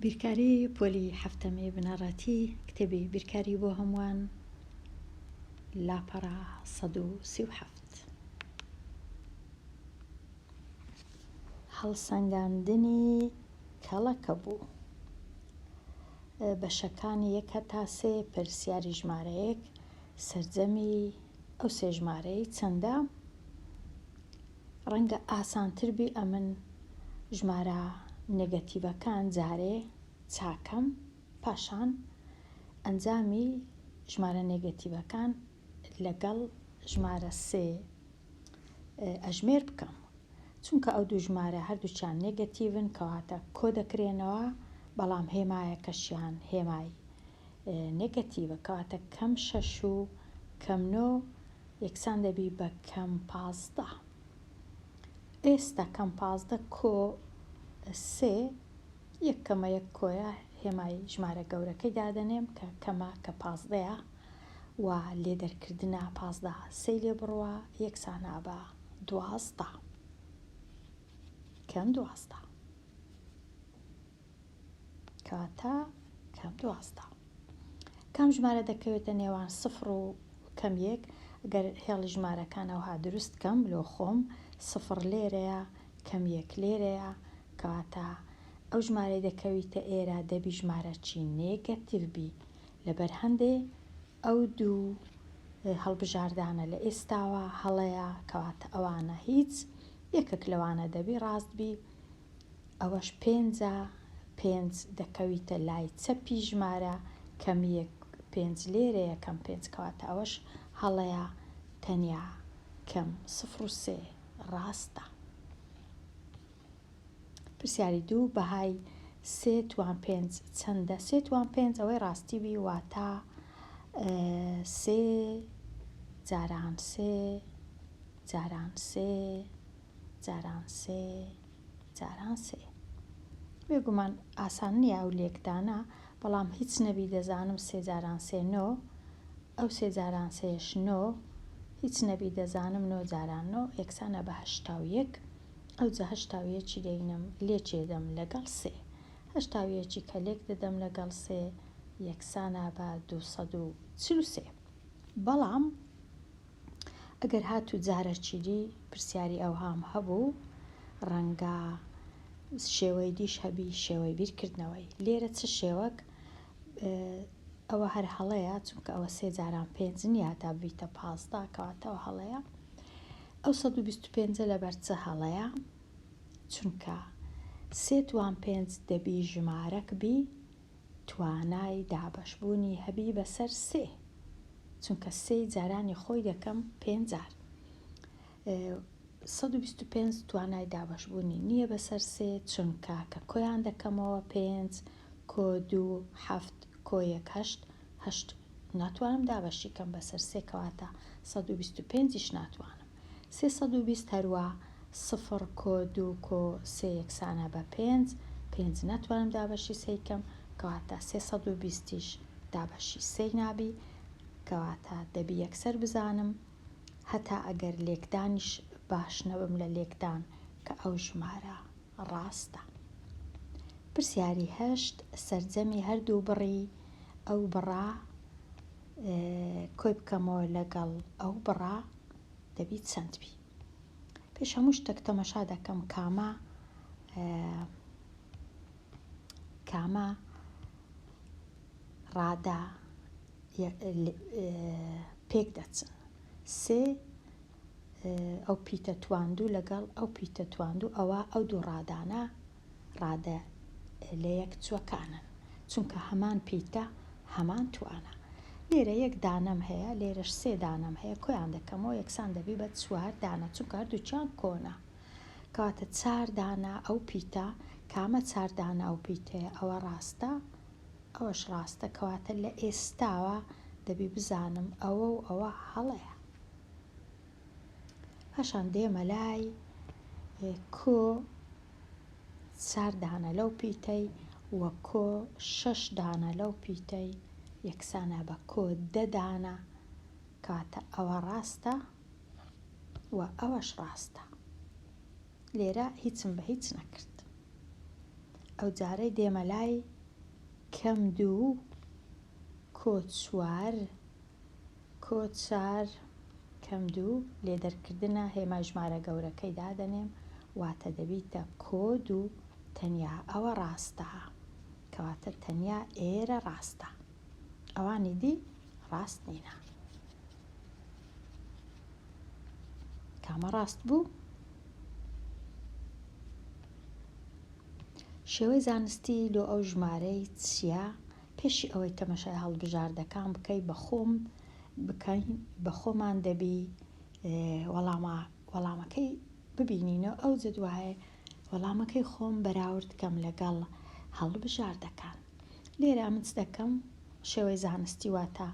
بیرکاری پۆلی حەفتەمی بنەڕەتی کتێبی بیرکاری بۆ هەمووان لاپەڕە 137. هەڵسەنگاندنی کەڵەکە بوو. بەشەکانی یەک هەتا سێ پرسیاری ژمارە یەک سەرجەمی ئەو سێ ژمارەی چەندە؟ ڕەنگە ئاسانتر بی ئەمن ژمارە نێگەتیڤەکان جارێ چاکەم پاشان ئەنجامی ژمارە نێگەتیڤەکان لەگەڵ ژمارە سێ ئەژمێر بکەم چونکە ئەو دوو ژمارە هەردووکیان نێگەتیڤن کەواتە کۆ دەکرێنەوە بەڵام هێمایەکەشیان هێمای نێگەتیڤە کەواتە کەم شەش و کەم نۆ یەکسان دەبی بە کەم 15. ئێستا کەم 15 کۆ سێ یەک کەمە یەک کۆیە هێمای ژمارە گەورەکەی دادەنێم کە کەمە کە پازدەیە و لێ دەرکردنە 15 سێی لێ بڕوا یەکسانە بە 12 کەم 12. کەواتە کەم 12. کام ژمارە دەکەوێتە نێوان سفر و کەم یەک؟ گەر هێڵی ژمارەکان ئەوها دروست کەم لۆ خۆم سفر لێرەیە کەم یەک لێرەیە کەواتە ئەو ژمارەی دەکەویتە ئێرە دەبی ژمارە چی نێگەتیڤ بی لەبەر هەندێ ئەو دوو هەڵبژاردانە لە ئێستاوە هەڵەیە کەواتە ئەوانە هیچ یەکەک لەوانە دەبی ڕاست بی ئەوەش پێنجە، پێنج دەکەویتە لای چەپی ژمارە کەم یەک پێنج لێرەیە کەم پێنج کەواتە ئەوەش هەڵەیە تەنیا کەم سفر و سێ ڕاستە. پرسیاری دوو بەهای سێ توان پێنج چەندە؟ سێ توان پێنج ئەوەی ڕاستی بی واتە سێ جاران سێ جاران سێ جاران سێ جاران سێ. بێگومان ئاسان نییە ئەو لێکدانە، بەڵام هیچ نەبی دەزانم سێ جاران سێ نۆ، ئەو سێ جاران سێیەش نۆ، هیچ نەبی دەزانم نۆ جاران نۆ یەکسانە بە 81، ئەوجا هەشتا و یەکی دەینم لێکێ دەم لەگەڵ سێ، هەشتا و یەکی کە لێک دەدەم لەگەڵ سێ یەکسانە بە 243. بەڵام. ئەگەر هاتوو جارەکی دی پرسیاری ئەوهام هەبوو ڕەنگە شێوەی دیش هەبی شێوەی بیرکردنەوەی لێرە چ شێوەک ئەوە هەر هەڵەیە چونکە ئەوە سێ جاران پێنج نییە تا ببیتە 15 کەواتەوە هەڵەیە ئەو 125 لەبەر چ هەڵەیە چونکە سێ توان پێنج دەبی ژمارەک بی توانای دابەشبوونی هەبی بەسەر سێ چونکە سێی جارانی خۆی دەکەم پێنج جار 125 توانای دابەشبوونی نییە بەسەر سێ چونکە کە کۆیان دەکەمەوە پێنج کۆ دوو حەفت کۆ یەک هەشت هەشت ناتوانم دابەشی کەم بەسەر سێ کەواتە 125 یش ناتوانم 320 هەروا سفر کۆ دوو کۆ سێ یەکسانە بە پێنج پێنج ناتوانم دابەشی سێی کەم کەواتە 320 یش دابەشی سێی نابی کەواتە دەبی یەکسەر بزانم هەتا ئەگەر لێکدانیش باش نەبم لە لێکدان کە ئەو ژمارە ڕاستە. پرسیاری هەشت، سەرجەمی هەردوو بڕی ئەو بڕە کۆی بکەمەوە لەگەڵ ئەو بڕە دەبی چەند بی؟ پێش هەموو شتێک تەمەشا دەکەم کامە کامە ڕادە پێک دەچن سێ ئەو پیتە تواندوو لەگەڵ ئەو پیتە تواندوو ئەوە ئەو دوو ڕادانە ڕادە لە یەک چوەکانن چونکە هەمان پیتە هەمان توانە لێرە یەک دانەم هەیە لێرەش سێ دانەم هەیە کۆیان دەکەمەوە یەکسان دەبی بە چوار دانە چونکە هەردووکیان کۆنە کەواتە چار دانە ئەو پیتە کامە چار دانە ئەو پیتەیە ئەوە ڕاستە ئەوەش ڕاستە کەواتە لە ئێستاوە دەبی بزانم ئەوە و ئەوە هەڵەیە پاشان دێمە لای کۆ چار دانە لەو پیتەی و کۆ شەش دانە لەو پیتەی یەکسانە بە کۆ دە دانە کەواتە ئەوە ڕاستە و ئەوەش ڕاستە لێرە هیچم بە هیچ نەکرد. ئەو جارەی دێمە لای کەم دوو کۆ چوار کۆ چار کەم دوو لێ دەرکردنە هێمای ژمارە گەورەکەی دادەنێم واتە دەبیتە کۆ دوو تەنیا ئەوە ڕاستە کەواتە تەنیا ئێرە ڕاستە ئەوانی دی ڕاست نینە. کامە ڕاست بوو؟ شێوەی زانستی لۆ ئەو ژمارەی چییە؟ پێشی ئەوەی تەمەشای هەڵبژاردەکان بکەی بە خۆم بکەین بە خۆمان دەبی وەڵامە وەڵامەکەی ببینینەوە ئەو جەدوایە وەڵامەکەی خۆم بەراورد کەم لەگەڵ هەڵبژاردەکان لێرە ئەمن چ دەکەم شێوەی زانستی واتە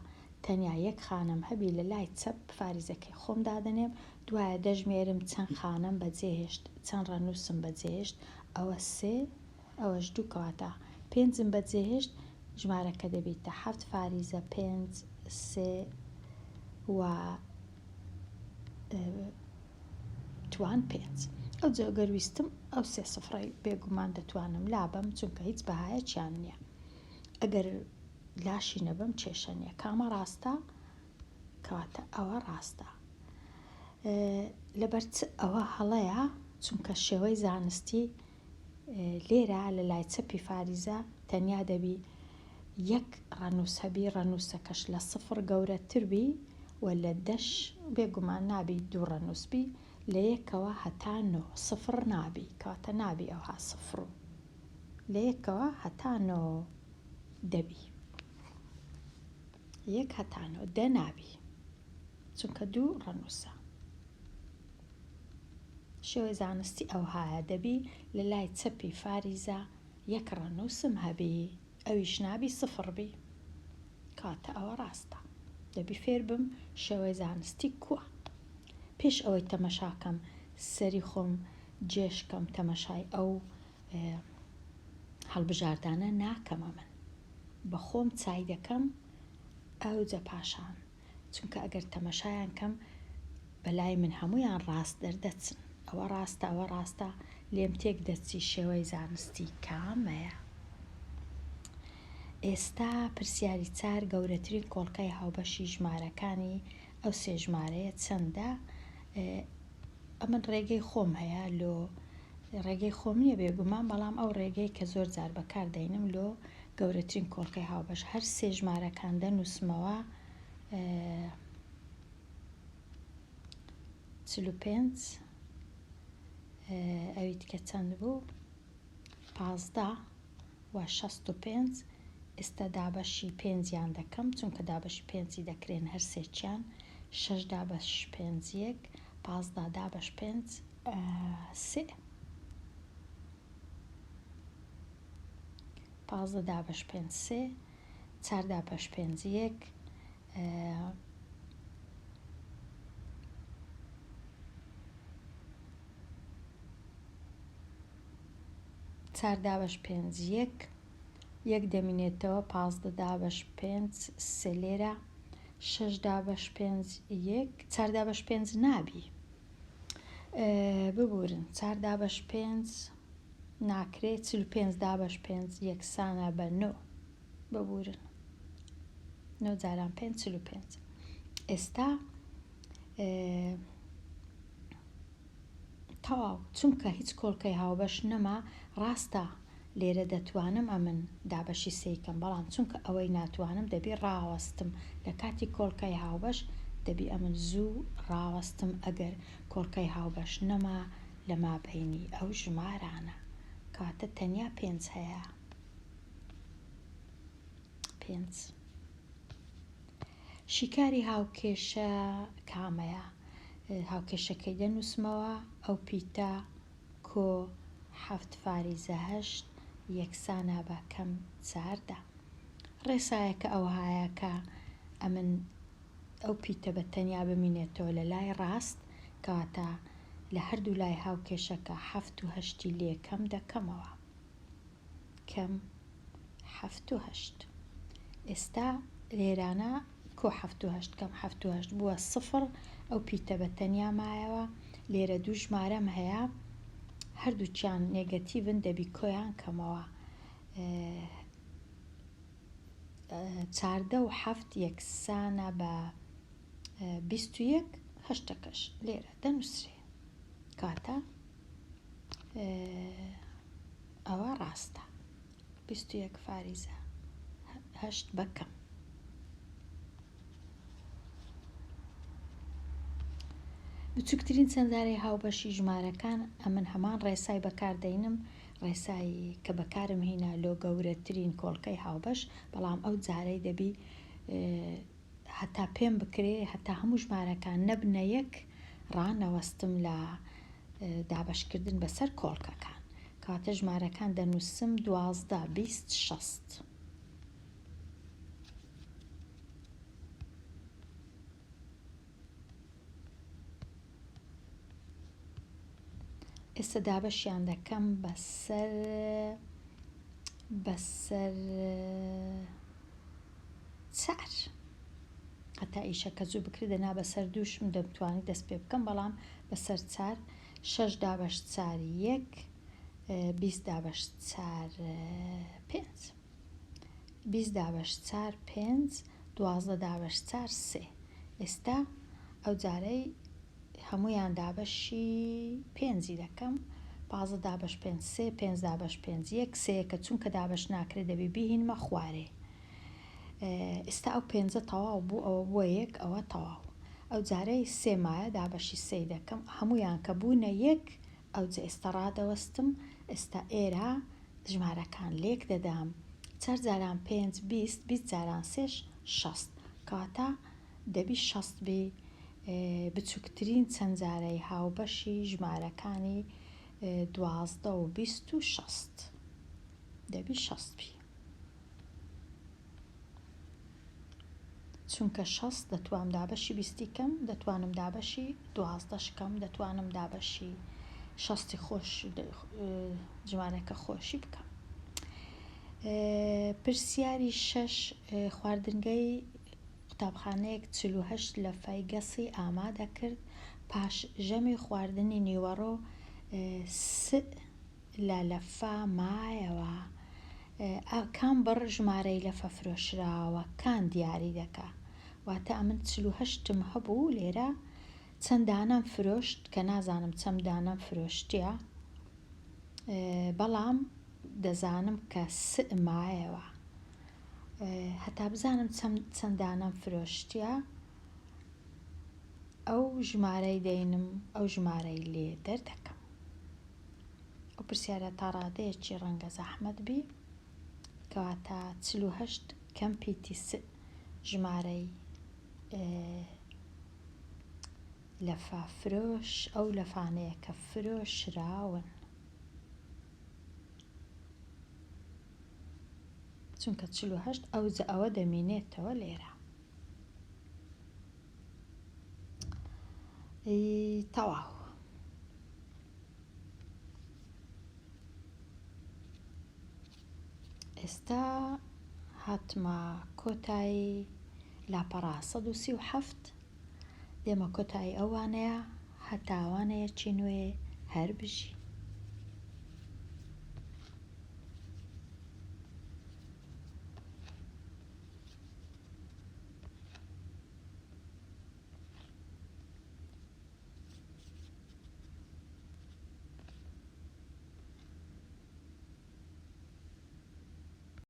تەنیا یەک خانەم هەبی لە لای چەپ فاریزەکەی خۆم دادەنێم دوایە دەژمێرم چەند خانەم بەجێهێشت چەند ڕەنووسم بەجێهێشت ئەوە سێ ئەوەش دوو کەواتە پێنجم بەجێهێشت ژمارەکە دەبیتە حەفت فاریزە پێنج سێ و توان پێنج ئەوجا گەر ویستم ئەو سێ سفرەی بێگومان دەتوانم لابەم چونکە هیچ بەهایەکیان نییە ئەگەر لاشی نەبەم کێشە نییە کامە ڕاستە کەواتە ئەوە ڕاستە لەبەر چ ئەوە هەڵەیە چونکە شێوەی زانستی لێرە لە لای چەپی فاریزە تەنیا دەبی یەک ڕەنووس هەبی ڕەنووسەکەش لە سفڕ گەورەتر بی و لە دەش بێگومان نابی دوو ڕەنووس بی لە یەکەوە هەتا نۆ سفڕ نابی کەواتە نابی ئەوها سفڕ و لە یەکەوە هەتا نۆ دەبی یەک هەتا نۆ دە نابی چونکە دوو ڕەنووسە. شێوەی زانستی ئەوهایە دەبی لە لای چەپی فاریزە یەک ڕەنووسم هەبی ئەویش نابی سفڕ بی کەواتە ئەوە ڕاستە دەبی فێر بم شێوەی زانستی کوە پێش ئەوەی تەمەشاکەم سەری خۆم جێش کەم تەمەشای ئەو هەڵبژاردانە ناکەمە من بە خۆم چای دەکەم ئەوجە پاشان چونکە ئەگەر تەمەشایان کەم بەلای من هەموویان ڕاست دەردەچن ئەوە ڕاستە ئەوە ڕاستە لێم تێک دەچی شێوەی زانستی کامەیە ئێستا پرسیاری چار گەورەترین کۆڵکەی هاوبەشی ژمارەکانی ئەو سێ ژمارەیە چەندە ئەمن ڕێگەی خۆم هەیە لۆ ڕێگەی خۆم نییە بێگومان بەڵام ئەو ڕێگەی کە زۆر جار بەکار دەینم لۆ گەورەترین کۆڵکەی هاوبەش هەر سێ ژمارەکان دەنووسمەوە 45 ئەوی دیکە چەند بوو 15 و 65 ئێستا دابەشی پێنجیان دەکەم چونکە دابەشی پێنجی دەکرێن هەر سێکیان شەش دابەش پێنج یەک 15 دابەش پێنج سێ 15 دابەش پێنج سێ چار دابەش پێنج یەک چار دابەش پێنج یەک یەک دەمینێتەوە 15 دابەش پێنج سێ لێرە شەش دابەش پێنج یەک چار دابەش پێنج نابی ببورن چار دابەش پێنج ناکرێ 45 دابەش پێنج یەکسانە بە نۆ ببورن نۆ جاران پێنج 45 ئێستا تەواو چونکە هیچ کۆڵکەی هاوبەش نەما ڕاستە لێرە دەتوانم ئەمن دابەشی سێی کەم بەڵام چونکە ئەوەی ناتوانم دەبی ڕاوەستم لە کاتی کۆڵکەی هاوبەش دەبی ئەمن زوو ڕاوەستم ئەگەر کۆڵکەی هاوبەش نەما لە مابەینی ئەو ژمارانە کەواتە تەنیا پێنج هەیە پێنج. شیکاری هاوکێشە کامەیە؟ هاوکێشەکەی دەنووسمەوە، ئەو پیتە کۆ حەفت فاریزە هەشت یەکسانە بە کەم 14. ڕێسایەکە ئەوهایە کە ئەمن ئەو پیتە بە تەنیا بمینێتەوە لە لای ڕاست، کەواتە لە هەردوو لای هاوکێشەکە حەفت و هەشتی لێ کەم دەکەمەوە. کەم 78 ئێستا لێرانە کۆ 78 کەم 78 بووە سفر ئەو پیتە بە تەنیا مایەوە لێرە دوو ژمارەم هەیە هەردووکیان نێگەتیڤن دەبی کۆیان کەمەوە. 14 و حەفت یەکسانە بە 21 هەشتەکەش لێرە دەنووسرێ کاتە ئەوە ڕاستە 21 فاریزە هەشت بەکەم بچووکترین چەندارەی هاوبەشی ژمارەکان ئەمن هەمان ڕێسای بەکاردەینم ڕێسای کە بەکارم هینا لۆ گەورەترین کۆڵکەی هاوبەش بەڵام ئەو جارەی دەبی هەتا پێم بکرێ هەتا هەموو ژمارەکان نەبنە یەک ڕانەوەستم لە دابەشکردن بەسەر کۆڵکەکان کەواتە ژمارەکان دەنووسم 12 20 60. ئێستا دابەشیان دەکەم بەسەر بەسەر چار هەتا ئیشەکە زوو بکرێت دەنا بەسەر دووشم دەمتوانی دەست پێ بکەم بەڵام بەسەر چار شەش دابەش چار یەک 20 دابەش چار پێنج 20 دابەش چار پێنج 12 دابەش چار سێ ئێستا ئەو جارەی هەموویان دابەشی پێنجی دەکەم 15 دابەش پێنج سێ پێنج دابەش پێنج یەک سێیەکە چونکە دابەش ناکرێت دەبی بیهینمە خوارێ ئێستا ئەو پێنجە تەواو بوو ئەوە بووە یەک ئەوە تەواو ئەو جارەی سێ مایە دابەشی سێی دەکەم هەموویان کە بوونە یەک ئەوجە ئێستا ڕادەوەستم ئێستا ئێرە ژمارەکان لێک دەدەم چار جاران پێنج 20 20 جاران سێش 60 کەواتە دەبی 60 بی بچووکترین چەند جارەی هاوبەشی ژمارەکانی 12 و 20 و 60 دەبی 60 بی چونکە 60 دەتوام دابەشی بیستی کەم دەتوانم دابەشی دوازدەش کەم دەتوانم دابەشی شەستی خۆش ژمارەکە خۆشی بکەم پرسیاری شەش خواردنگەی قوتابخانەیەک 48 لەفەی گەسی ئامادە کرد پاش ژەمی خواردنی نیوەڕۆ س لە لەفە مایەوە کام بڕ ژمارەی لەفە فرۆشراوەکان دیاری دەکا واتە ئەمن 48م هەبوو لێرە چەند دانەم فرۆشت کە نازانم چەند دانەم فرۆشتیە بەڵام دەزانم کە س مایەوە هەتا بزانم چەند دانەم فرۆشتیە ئەو ژمارەی دەینم ئەو ژمارەی لێ دەردەکەم ئەو پرسیارە تا ڕادەیەکی ڕەنگە زەحمەت بی کەواتە 48 کەم پیتی س ژمارەی لەفە فرۆش ئەو لەفانەیە کە فرۆشراون چونکە 48 ئەوجە ئەوە دەمینێتەوە لێرە تەواو. ئێستا هاتمە کۆتایی لاپەڕە 137 دێمە کۆتایی ئەو وانەیە هەتا وانەیەکی نوێ هەر بژین.